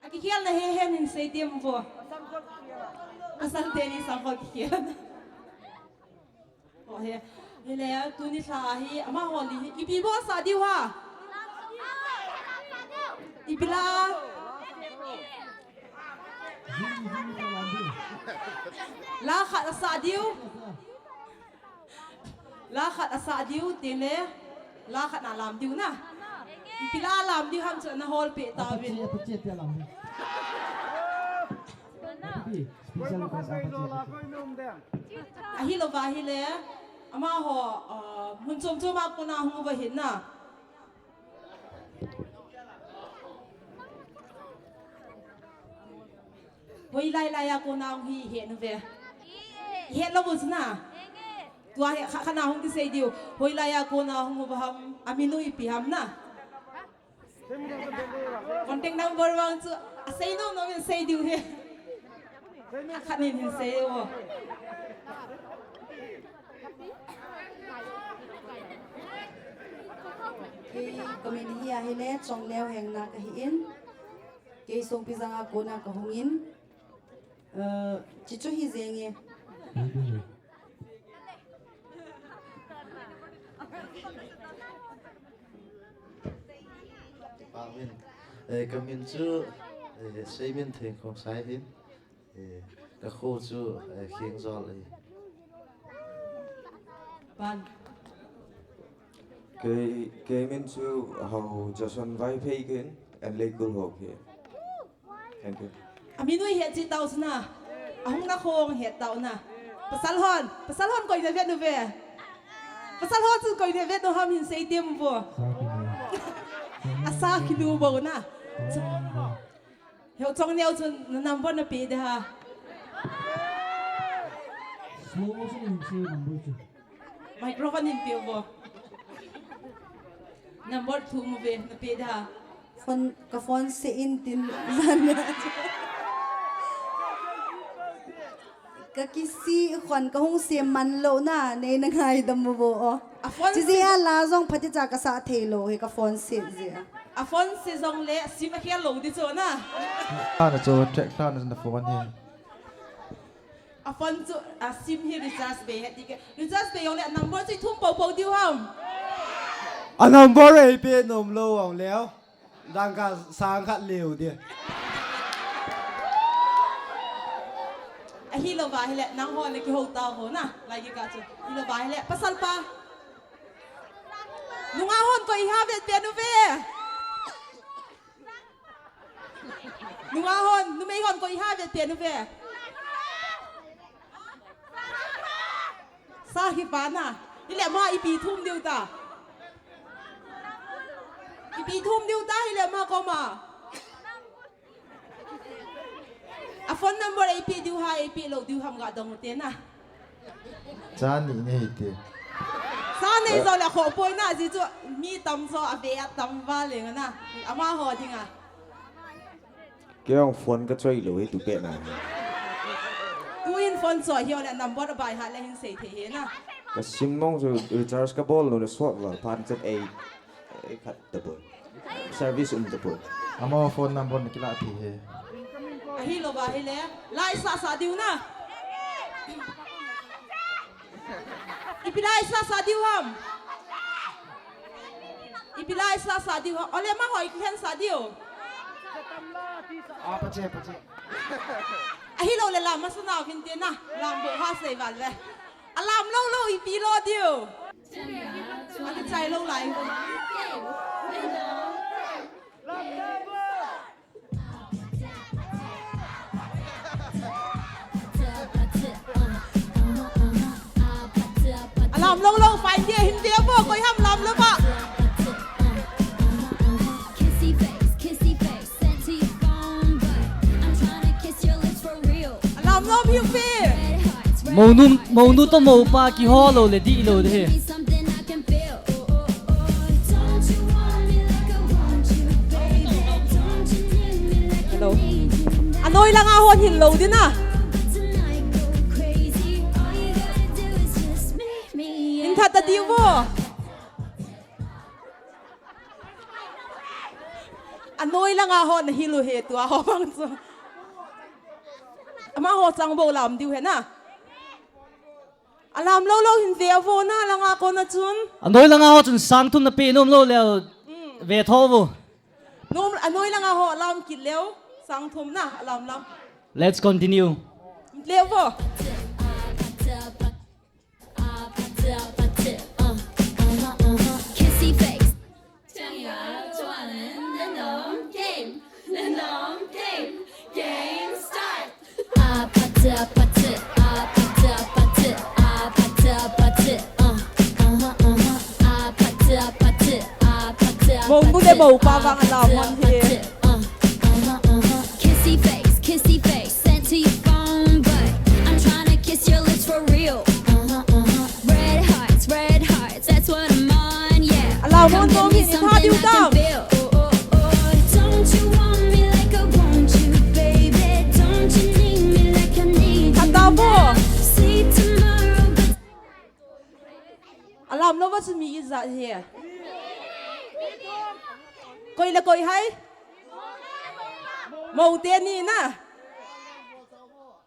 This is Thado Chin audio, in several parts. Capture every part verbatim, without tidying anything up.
Akikhelna he hen hin sei tem vo. Pasal teni sangkhol kikhel. Ho he. Hile tuni lha hi amaho li hi. Ipi bol sa diu ham? Ipi la? La khat asa diu. La khat asa diu, tile la khat na lam diu na. Ipi la lam diu ham chu na hol peh tauvin. Apache, apache tia lam diu. Apache, special request, apache, apache. Ahilou va hile, amaho, uh, mun chom chom a kona hung uva hin na. Hoilai lai a kona hung hi het nu ve. Het lou bu chu na. Tua he kha, kha na hung kisei diu. Hoilai a kona hung uva ham, amin u ipi ham na. Contact number vang chu asei nom nom in sei diu he. Khat nin hin sei o. Kei kamin hi ahile Chongneo Hengna kahi in. Kei Songpijang a kona kahung in. Eh, chichu hi jenge. Pavin. Eh, kamin chu, eh, Seimintheng Khongsai hin. Eh, kakho chu, eh, Khengjol ahi. Ban. Kei, kei min chu Hau Jason Vaiphei kin, and Leikul Hawk hi. Thank you. Amin u het chi tau sina. Ahung na khong het tau na. Pasal hon, pasal hon koi na vet nu ve. Pasal hon chu koi na vet nu ham hin sei tem vo. Asa kilu bo na. Heu Chongneo chun na number na pe de ha. Slow motion in se number chu. Microphone in pe vo. Number thum ve na pe de ha. Phone, ka phone se in tin jan. Ka kisi khon ka hung se man lou na, nei na ngaidam mo vo o. A phone chi se jia la jong phatecha ka sa thei lou hi ka phone se jia. A phone se jong le sim a khel lou di chu na. Ana chu track kha na phone hi. A phone chu a sim hi recharge be he ti ke. Recharge be jong le number chu thum po po diu ham. A number ei pe nom lou ang leo. Dangka sang khat leu di. Ahilou va hile, nang hon le kihou tau vo na, lai kikah chu. Ahilou va hile, pasal pa. Nungah hon koi ham vet pe nu ve. Nungah hon, numei hon koi ham vet pe nu ve. Sa hi pa na. Hile ma ipi thum diu ta. Ipi thum diu ta hile ma koma. A phone number ei pe diu ha, ei pe lou diu ham ga dong u te na. Cha ni nei te. Cha nei jo le kho poi na ji chu mi tam jo a ve a tam va le na. Amaho dinga. Kei jong phone ka choi lou hi tu pet na. Tu in phone choi hi le number by heart le hin sei thei hi na. Ka sim mong chu recharge ka bol lou le sot val phan chet ei, ei khat ta bol. Service um ta bol. Amaho phone number na kila thei hi. Ahilou va hile. Lai sa sa diu na. Ipi lai sa sa diu ham. Ipi lai sa sa diu ham. Ole ma hoi khen sa diu. Ah, pache, pache. Ahilou le lam masa na vin te na. Lam bo ha sei val ve. A lam lou lou ipi lo diu. Akichai lou lai. Alam lou lou, fine dia, hin dia bo, koi ham lam lou ba. Alam lou, hin pe. Monu, monu to mopa kihou lou le di lou de. Hello. Anoi langa hon hin lou ding a. Hin that ta diu vo. Anoi langa ho nahil u he tua ho bang chu. Amaho chang bou lam diu he na. Alam lou lou hin ve vo na langa kona chun. Anoi langa ho chun sang thum napeh nom lou leu. Ve tho vo. Nom, anoi langa ho alam kit leu. Sang thum na, alam lam. Let's continue. Leu vo. Kissy face. Game. Game start. Monu le mopa vang alam hon hi. Kissy face, kissy face, sent to your phone, but I'm trying to kiss your lips for real. Red hearts, red hearts, that's what I'm on, yeah. Alam hon. Come give me something I can feel. Oh, oh, oh. Don't you want me like I want you, baby? Don't you need me like I need you now? See tomorrow, but Alam lou va chu mi ijat hi. Koi le koi hai? Mou teni na.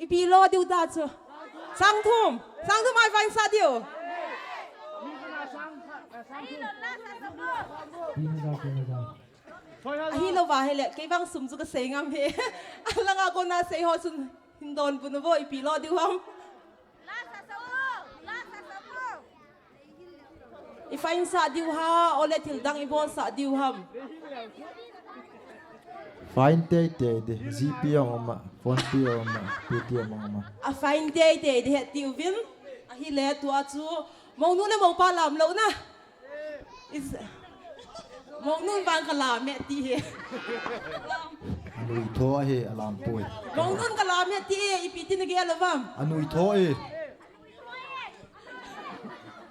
Ipi lo diu ta chu. Sang thum. Sang thum ai vain sa diu. Ahilou va hile, kei vang sum chu kasei ngam he. Alanga kona sei ho chun hin donbut un vo, ipi lo diu ham. I fine sah diu ham, ole thil dang i bol sah diu ham. Fine teitei ding, GPay jong um a, PhonePe jong um a, Paytm jong um a. A fine teitei ding he tiu vin, ahile tua chu, mounu le moupa lam lou na. Is, mounun vang ka lam e ti he. Anui tho ahi, alam poi. Mounun ka lam e ti he, ipi tin a gel a vam. Anui tho e.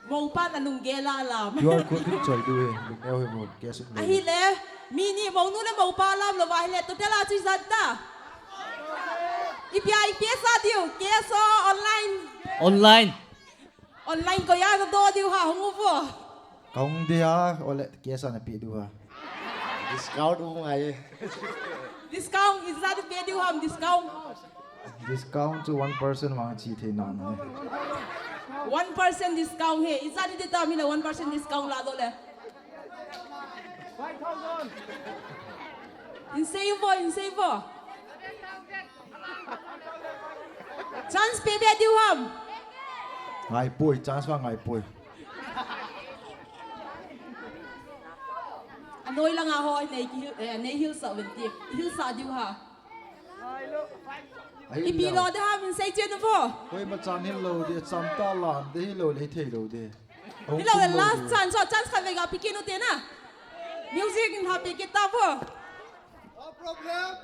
Moupan alunggel a alam. QR code kin choi diu he, lungneo he mo, cash in lo. Ahile, mi ni mounu le moupa lam lou va ahile, total a chu ijat ta. Ipi a, ipi a sa diu, cash o online. Online. Online koi a na do diu ham, hung u vo. Ka hung ding a, ole, cash a na pe diu ham. Discount hung ngai e. Discount, ijat pe diu ham, discount. Discount chu one percent vang chi thei nan e. One percent discount he. Ijat ding ta mi le one percent discount la doh le. Hin sei vo, hin sei vo. Chance pe be diu ham. Ngai poi, chance vang ngai poi. Anoi langa ho nei ki, eh, nei hilsah uvin ti. Hilsah diu ham. Ipi lo ding ham, hin sei chen u vo. Koima chan hil lou ding, cham ta lam ding, hilou le hithei lou ding. Hilou le last chance, so chance khat vei ga pe kit u te na. Music in ha pe kit ta vo. No problem.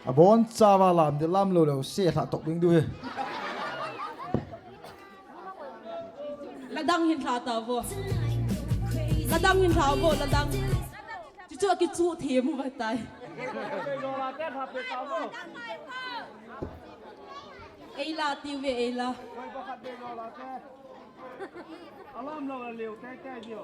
Abon chauva lam ding, lam lou leu se lha tok ding diu he. Ladang hin lha ta vo. Ladang hin lha vo, ladang. Chuchu akichu them uva tai. Ei la tiu ve, ei la. Alam lou leu teitei diu.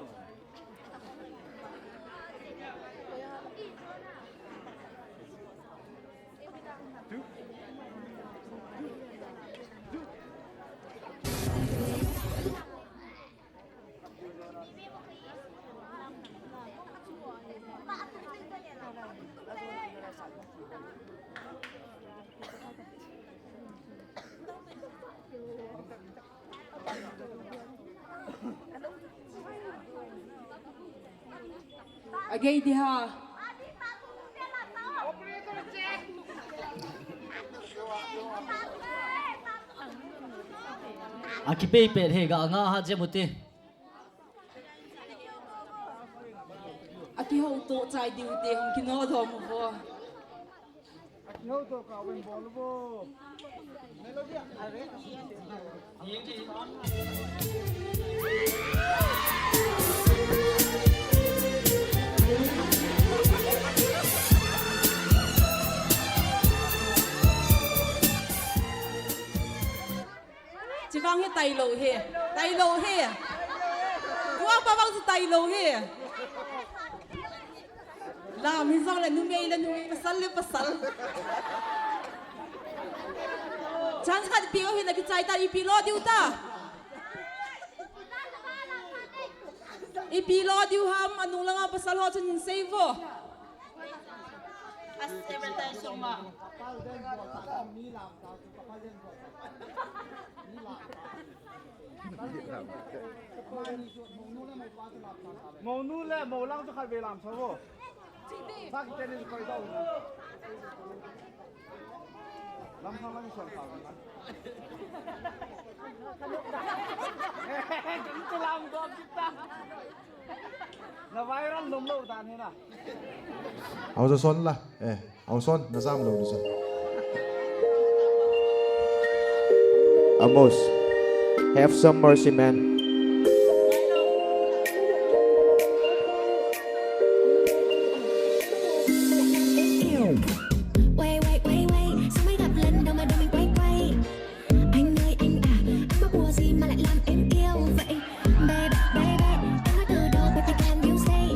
Agei ding ham. Akipei pet he, ga nga ha jem u te. Akihouto chai diu te, hung kino dom u vo. Chivang hi tailou he. Tailou he. Tua pa vang chu tailou he. Ah, mi jong le numei le numei, pasal le pasal. Chance khat pe u hin, akichai ta, ipi lo diu ta. Ipi lo diu ham, anung langa pasal ho chun hin sei vo. As advertise song ma. Mounu le moulang chu khat ve lam sa vo. Sa kiten in koi dau. Lam thang lang suan kau. Lam dom kita. Na viral nom lou dan hi na. Au sa son la. Eh, au son, na jam lou ni son. Amos, have some mercy, man. Wait, wait, wait, wait. Sao mới gặp lần đầu mà đôi mình quay quay? Anh ơi anh à, anh có buồn gì mà lại làm em yêu vậy? Baby, baby, em nói từ đầu, baby, can you say?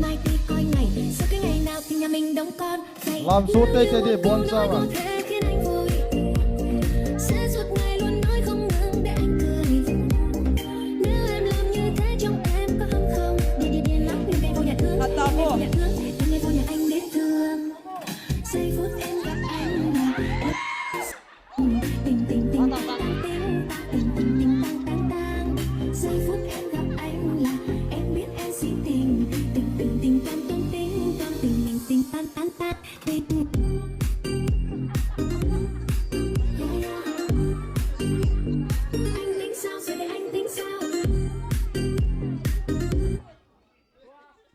Mai đi coi ngày, sau cái ngày nào thì nhà mình đón con. Lam su te te di bon sa ma. Hata mo.